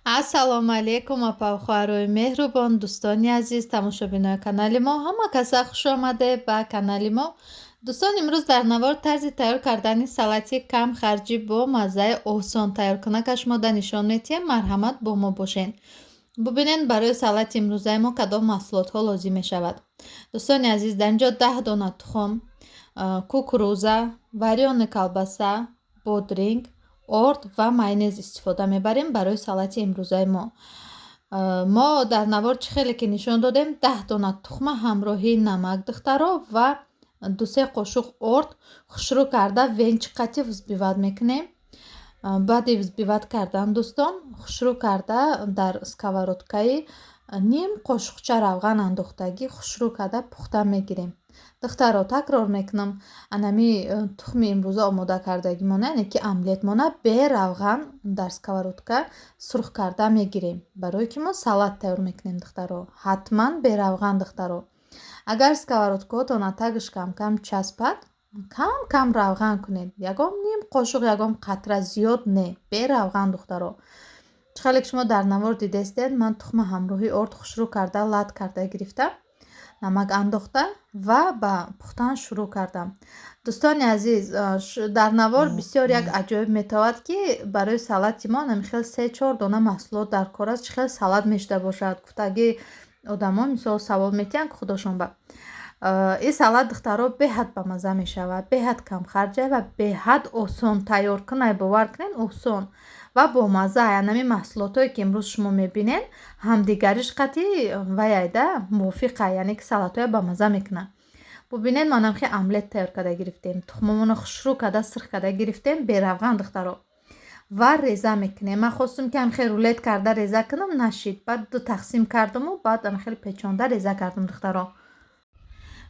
Ассалому алайкум, апа, хоҳарои меҳрубон, дӯстони азиз, тамошобинои канали мо. Ҳама каса хуш омадед ба канали мо. Дӯстон, имрӯз дар навор тарзи тайёр кардани салати камхарҷӣ бо маззаи осон тайёркунакаш шумода нишон медиҳем. Марҳамат, бо мо бошед. Бубинед, барои салати имрӯзаи мо кадом маҳсулотҳо лозим мешавад. Дӯстони азиз, дар ин ҷо 10 дона тухм, кукуруза, варёный колбаса, бодринг, орд ва майонез истифода мебарем барои салати имрӯзаи мо. Мо дар навор чӣ хеле ки нишон додем, 10 дона тухма ҳамроҳи намак, духтаро, ва дусе қошуқ орд хушрӯ карда венчик қати взбивать мекунем. Баъди взбивать кардан, дӯстон, хушрӯ карда дар сковородкаи ним қошуқча равған андохтагӣ хушрӯ карда пухта мегирем. Духтаро, такрор мекунам, анами тухми имрӯза омода кардагимона, яъне ки омлетмона, бе равған дар сковородка сурх карда мегирем, барое ки мо салат тайёр мекунем. Духтаро, ҳатман бе равған. Духтаро, агар сковородкаотон тагаш камкам часпад, кам кам равған кунед, ягон ним қошуқ, ягон қатра, зиёд не, бе равған. Духтаро, чӣ хеле ки шумо дар навор дидестед, ман тухма ҳамроҳи орд хушрӯ карда лат карда гирифта, намак андохта ва ба пухтан шурӯъ кардам. Дӯстони азиз, дар навор бисёр як аҷоиб метавад, ки барои салати мо намихел се чор дона маҳсулот дар кор аст, чӣ хел салат мешуда бошад, гуфтагӣ одамон мисол савол метиҳанд худошон ба ин салат. Духтаро, беҳад бамазза мешавад, беҳад камхарҷа ва беҳад осон тайёр кунай. Бовар кунед, осон ва бомазза. Янами маҳсулотҳое ки имрӯз шумо мебинед, ҳамдигариш қати ваяйда мувофиқа, яъне ки салатҳоя бамазза мекунад. Бубинед, манам хе омлет тайёр карда гирифтем, тухмамонро хушрӯ карда сирх карда гирифтем беравған, духтаро, ва реза мекунем. Ман хостум, ки ҳамхел рулет карда реза кунам, нашид. Баъд ду тақсим кардаму баъд ҳамхел печонда реза кардам. Духтаро,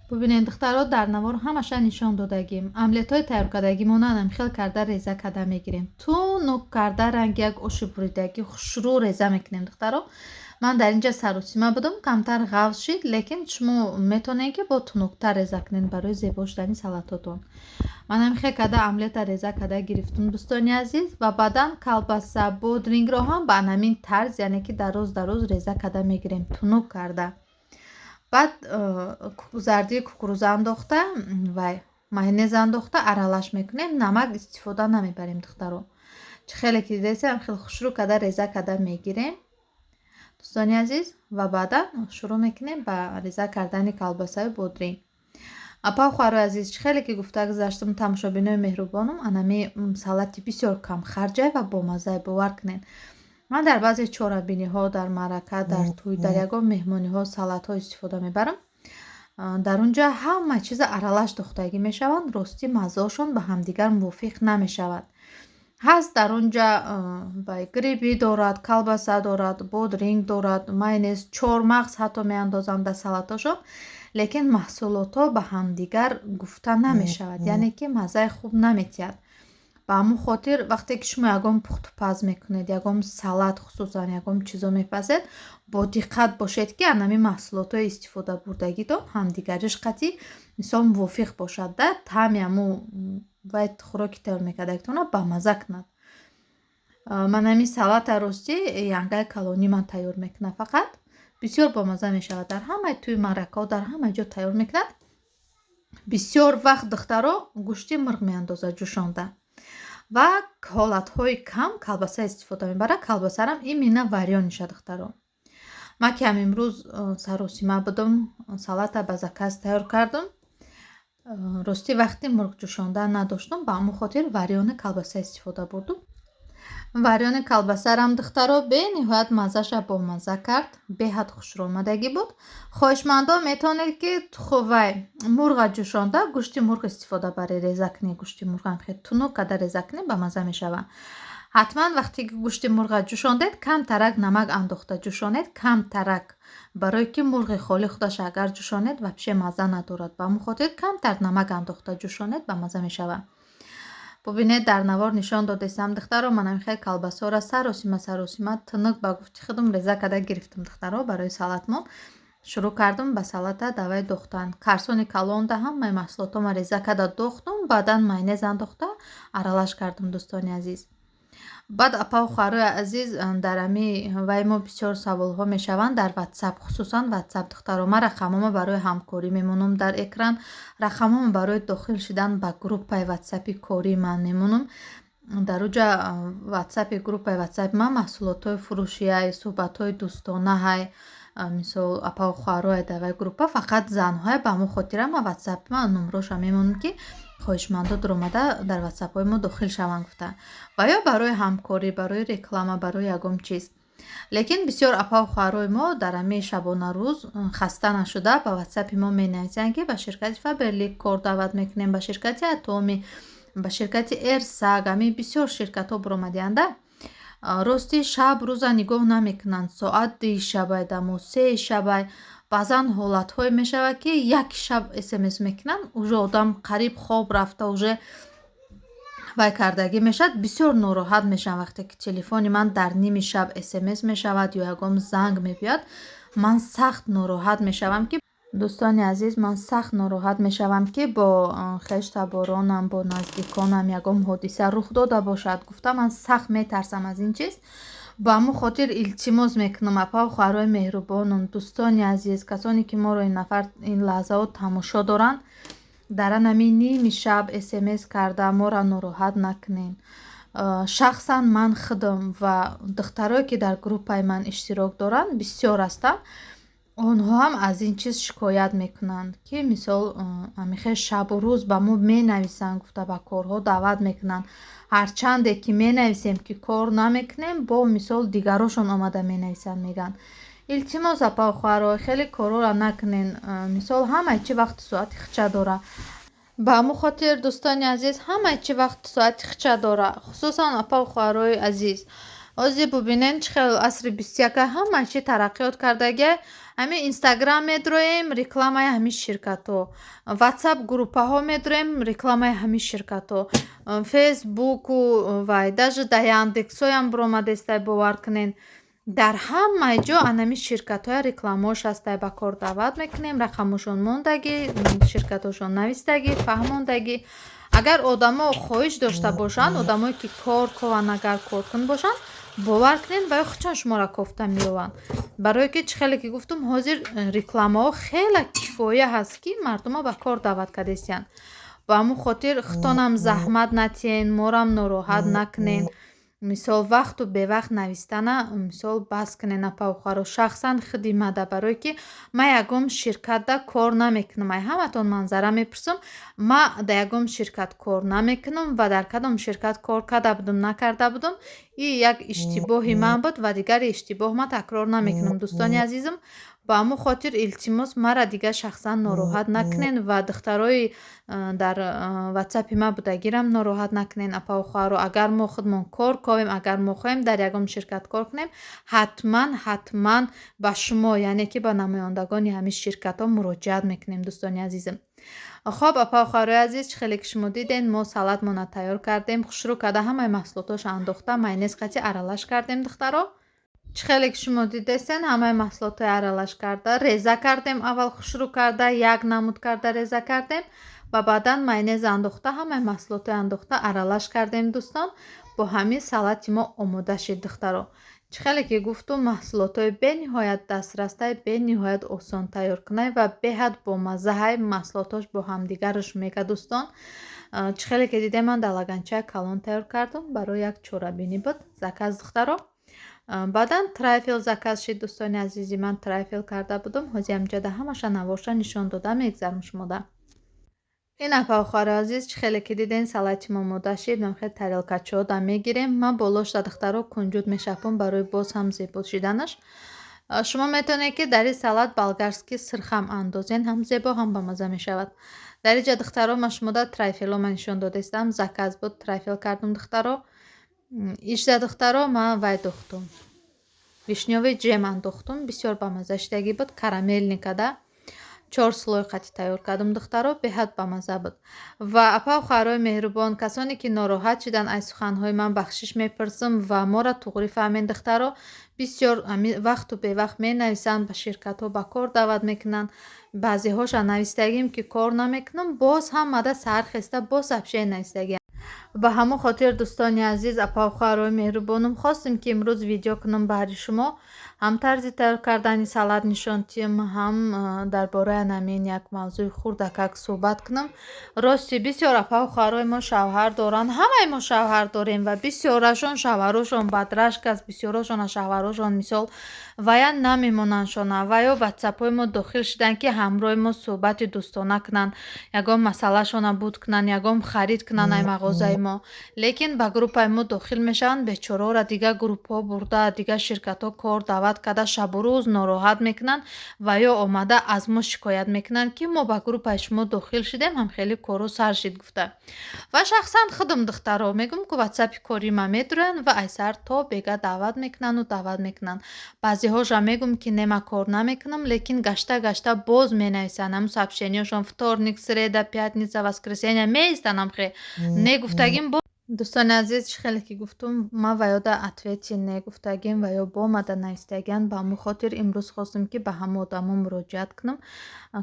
бубинед, духтаро, дар навор ҳамаша нишон додагим. Омлетҳои тайёркардагимонро ҳамхел карда реза карда мегирем, тунук карда, ранги як оши буридагӣ хушрӯ реза мекунем. Духтаро, ман дар инҷа саросима будам, камтар ғафз шид, лекин шумо метавонед, ки бо тунуктар реза кунед барои зебо шудани салатотон. Ман ҳамихел карда омлета реза карда гирифтум, дӯстони азиз, ва баъдан колбаса, бодрингро ҳам ба ҳамин тарз, яъне ки дароз дароз реза карда мегирем, тунук карда. Баъд зардии кукуруза андохта, вай майонез андохта аралаш мекунем. Намак истифода намебарем. Духтаро, чӣ хеле ки дидесем, хеле хушрӯ карда реза карда мегирем, дӯстони азиз, ва баъдан шурӯъ мекунем ба реза кардани колбасаю бодринг. Апа, хоҳарои азиз, чӣ хеле ки гуфта гузаштам, тамошобинои меҳрубонам, анами салати бисёр камхарҷай ва бомаззае. Бовар кунед, ман дар баъзе чорабиниҳо, дар маърака, дар тӯй, дар ягон меҳмониҳо салатҳо истифода мебарам. Дар он ҷо ҳама чиза аралаш духтагӣ мешаванд. Ростӣ, маззаошон ба ҳамдигар мувофиқ намешавад. Ҳаст дар он ҷа гриби дорад, колбаса дорад, бодринг дорад, майонез, чормағз ҳатто меандозанд дар салатҳошон, лекин маҳсулотҳо ба ҳамдигар гуфта намешавад, яъне ки маззаи хуб наметиҳад. Ба ҳамон хотир, вақте ки шумо ягон пухтупаз мекунед, ягон салат, хусусан ягон чизо мепазед, бо диққат бошед, ки анами маҳсулотҳои истифодабурдагитон ҳамдигариш қатъи мисол мувофиқ бошад да таъми ҳамун вай хӯроки тайёр мекардагитонро бамазза кунад. Ман ҳамин салата, ростӣ, янгаи калонӣ ман тайёр мекунам, фақат бисёр бомазза мешавад. Дар ҳамаи тӯи маъракаҳо, дар ҳама ҷо тайёр мекунад. Бисёр вақт, духтаро, гӯшти мурғ меандозад ҷӯшонда ва ҳолатҳои кам колбаса истифода мебарад. Колбасарам именно варёныйша. Духтаро, ман ки ҳам имрӯз саросима будам, салата ба заказ тайёр кардам. Ростӣ, вақти мурғ ҷӯшондан надоштам, ба ҳамон хотир варёный колбаса истифода бурдум. Варёный колбасарам, духтаро, бениҳоят маззаша бомазза кард, беҳад хушрӯомадагӣ буд. Хоҳишмандон метавонед, ки вай мурға ҷӯшонда, гӯшти мурғ истифода баред, реза кунед. Гӯшти мурғам хеле тунук карда реза кунед, бамазза мешавад. Ҳатман вақте ки гӯшти мурға ҷӯшондед, камтарак намак андохта ҷӯшонед, камтарак, барое ки мурғи холӣ худаша агар ҷӯшонед, вообще мазза надорад. Ба ҳамон хотир камтар намак андохта ҷӯшонед, бамазза мешавад. Бубинед, дар навор нишон додестам. Духтаро, манам хеле колбасаро саросима саросима, тунук, ба гуфти худам, реза карда гирифтам. Духтаро, барои салатмон шурӯъ кардам ба салата давай дохтан. Карсони калонда ҳамаи маҳсулотҳома реза карда дохтум, баъдан майонез андохта аралаш кардам, дӯстони азиз. Баъд, апаву хоҳарои азиз, дар ами вай мо бисёр саволҳо мешаванд дар Ватсап, хусусан Ватсап. Духтаро, ман рақамҳомо барои ҳамкорӣ мемонам дар экран, рақамҳомо барои дохил шудан ба группаи Ватсапи кории ман мемонам. Дар уҷа Ватсапи, группаи Ватсапи ман маҳсулотҳои фурӯшиай, суҳбатҳои дӯстонаҳай. Мисол, апаву хоҳарои дар вай группа фақат занҳое. Ба ҳамон хотира ман Ватсапи ман номроша мемонам, ки хоҳишмандо дуромада дар Ватсапҳои мо дохил шаванд гуфта, ва ё барои ҳамкорӣ, барои реклама, барои ягон чиз. Лекин бисёр апаву хоҳарои мо дар ҳамин шабонарӯз хаста нашуда ба Ватсапи мо менависанд, ки ба ширкати Фаберлик кор даъват мекунем, ба ширкати Атоми, ба ширкати Эрсаг. Ҳамин бисёр ширкатҳо биромадианда. Рости, шаб рӯза нигоҳ намекунанд, соат 2 шабай, дамо 3 шабай, баъзан ҳолатҳое мешавад, ки 1 шаб СМС мекунанд, уже одам қариб хоб рафта, уже вай кардагӣ мешавад. Бисёр нороҳат мешавам, вақте ки телефони ман дар ними шаб СМС мешавад ё ягон занг мебиёяд. Ман сахт нороҳат мешавам, ки, дӯстони азиз, ман сахт нороҳат мешавам, ки бо хештаборонам, бо наздиконам ягон ҳодиса рух дода бошад гуфта, ман сахт метарсам аз ин чиз. Ба ҳамон хотир илтимос мекунам, апаву хоҳарои меҳрубонам, дӯстони азиз, касоне ки моро ин нафар ин лаҳзаҳо тамошо доранд, дар анами ними шаб СМС карда моро нороҳат накунед. Шахсан ман худам ва духтарое, ки дар группаи ман иштирок доранд, бисёр ҳастанд, онҳо ҳам аз ин чиз шикоят мекунанд, ки мисол ҳамихел шабу рӯз ба мо менависанд гуфта, ба корҳо даъват мекунанд. Ҳарчанде ки менависем, ки кор намекунем, бо мисол дигарошон омада менависанд, мегӯянд. Илтимос, апаву хоҳаро, хеле корҳоро накунен. Мисол, ҳамаи чи вақту соати хича дора. Ба ҳамон хотир, дӯстони азиз, ҳамаи чи вақту соати хича дора, хусусан апаву хоҳарои азиз. Ҳозир бубинед, чӣ хел асри 21, ҳамаи чи тараққиёт кардагиай. Ҳамин Инстаграм медроем, рекламаи ҳамин ширкатҳо, Ватсап группаҳо медроем, рекламаи ҳамин ширкатҳо, Фейсбуку вай, даже дар Яндексҳоям биромадестай, бовар кунед. Дар ҳамаи ҷо анами ширкатҳоя рекламаош ҳастай, ба кор даъват мекунем, рақамошон мондагӣ, ширкатҳошон навистагӣ, фаҳмондагӣ. Агар одамо хоҳиш дошта бошанд, одамое ки кор кованд, агар коркун бошанд, бовар кунед, ба худшон шуморо кофта меёванд. Барое ки чӣ хеле ки гуфтум, ҳозир рекламаҳо хеле кифоя ҳаст, ки мардумро ба кор даъват кардестиянд. Ба ҳамон хотир худтонам заҳмат натиҳен, морам нороҳат накунед. Мисол, вақту бевақт навистана, мисол, бас кунед, апаву хоҳаро, шахсан худи мада, барое ки ман ягон ширкатда кор намекунам. Ай ҳаматон манзара мепурсам, ма дар ягон ширкат кор намекунам ва дар кадом ширкат кор карда будум, накарда будум, и як иштибоҳи ман буд ва дигари иштибоҳ ман такрор намекунам, дӯстони азизам. Ба ҳамон хотир илтимос, мара дигар шахсан нороҳат накунед ва духтарои дар Ватсапи ман будагирам нороҳат накунед, апаву хоҳаро. Агар мо худмон кор ковем, агар мо хоҳем дар ягон ширкат кор кунем, ҳатман, ҳатман ба шумо, яъне ки ба намояндагони ҳамин ширкатҳо муроҷиат мекунем, дӯстони азизам. Хоб, апаву хоҳарои азиз, чӣ хеле ки шумо диден, мо салатмона тайёр кардем, хушрӯ карда ҳамаи маҳсулотҳошо андохта, майонез қати аралаш кардем. Духтаро, чӣ хеле ки шумо дидестен, ҳамаи маҳсулотҳои аралаш карда, реза кардем, аввал хушрӯ карда, як намуд карда реза кардем ва баъдан майонез андохта, ҳамаи маҳсулотҳои андохта аралаш кардем, дӯстон. Бо ҳамин салати мо омода шид, духтаро. Чӣ хеле ки гуфтум, маҳсулотҳои бениҳоят дастрастай, бениҳоят осон тайёркунай ва беҳад бомаззаҳай, маҳсулотҳош бо ҳамдигараш мега, дӯстон. Чӣ хеле ки дидем, ман дар лаганчаи калон тайёр кардам, барои як чорабинӣ буд заказ, духтаро. Баъдан трайфел заказ шид, дӯстони азизи ман, трайфел карда будум. Ҳозир ҳамҷода ҳамаша наворша нишон дода мегзарам шумода. Ин, апаву хоҳари азиз, чӣ хеле ки диден, салати мо омода шид. Ман хел тарелкачаҳода мегирем. Ман болошда, духтаро, кунҷуд мешапам барои боз ҳам зебо шиданаш. Шумо метавонед, ки дар ин салат болгарский сыр ҳам андозен, ҳам зебо, ҳам бамазза мешавад. Дар инҷа, духтаро, ман шумода трайфелома нишон додаистам, заказ буд, трайфел кардум, духтаро. Ишда, духтаро, ман вай духтум, вишнёвый джем андохтум, бисёр бамазза шидагӣ буд, карамельный када, чор слой қати тайёр кардум, духтаро, беҳад бамазза буд. Ва апаву хоҳарои меҳрубон, касоне ки нороҳат шуданд аз суханҳои ман, бахшиш мепурсам ва моро туғрӣ фаҳмед, духтаро. Бисёр вақту бевақт менависанд, ба ширкатҳо ба кор даъват мекунанд. Баъзеҳоша навистагим, ки кор намекунам, боз ҳам мада саҳар хеста боз сообщение навистагиам. Ба ҳамон хотир, дӯстони азиз, апау хоҳарои меҳрубонум, хостем, ки имрӯз видео кунам баҳри шумо, ҳам тарзи тайёр кардани салат нишон диҳем, ҳам дар бораи анамин як мавзӯи хурдакак суҳбат кунам. Рости, бисёр апау хоҳарои мо шавҳар доранд, ҳамаи мо шавҳар дорем ва бисёрашон шавҳарошон бадрашк аст, бисёрошона шавҳарошон мисол вая намемонандшона ва ё ватсапҳои мо дохил шуданд, ки ҳамроҳи мо суҳбати дӯстона кунанд, ягон масъалашона буд кунанд, ягон харид кунанд ай мағозаи мо. Лекин ба группаи мо дохил мешаванд, бечораҳоро дигар группҳо бурда, дигар ширкатҳо кор даъват карда, шабу рӯз нороҳат мекунанд ва ё омада аз мо шикоят мекунанд, ки мо ба группаи шумо дохил шудем, ҳам хеле корҳо сар шид гуфта. Ва шахсан худам, духтаро, мегӯм, ку ватсапи кори ма медуранд ва ай сар то бега даъват мекунанду даъват мекунанд. Баъзеҳоша мегӯм, ки не, ма кор намекунам, лекин гашта гашта боз менависанд. Ҳамун сообщенияшон вторник, среда, пятница, воскресенье меистанд, ҳамхе не гуфтагим. Дӯстони азиз, чӣ хеле ки гуфтум, ман ва ёда ответи не гуфтагим ва ё боомада навистагианд. Ба ҳамон хотир имрӯз хостем, ки ба ҳама одамо муроҷиат кунам.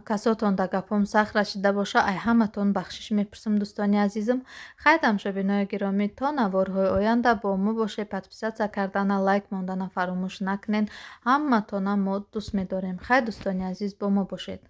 Касотон да гапҳом сахт расида боша, ай ҳаматон бахшиш мепурсам, дӯстони азизам. Хайр, тамошобинои гиромӣ, то наворҳои оянда бо мо бошед. Подписаться кардана, лайк мондана фаромӯш накунед. Ҳаматона мо дӯст медорем. Хайр, дӯстони азиз, бо мо бошед.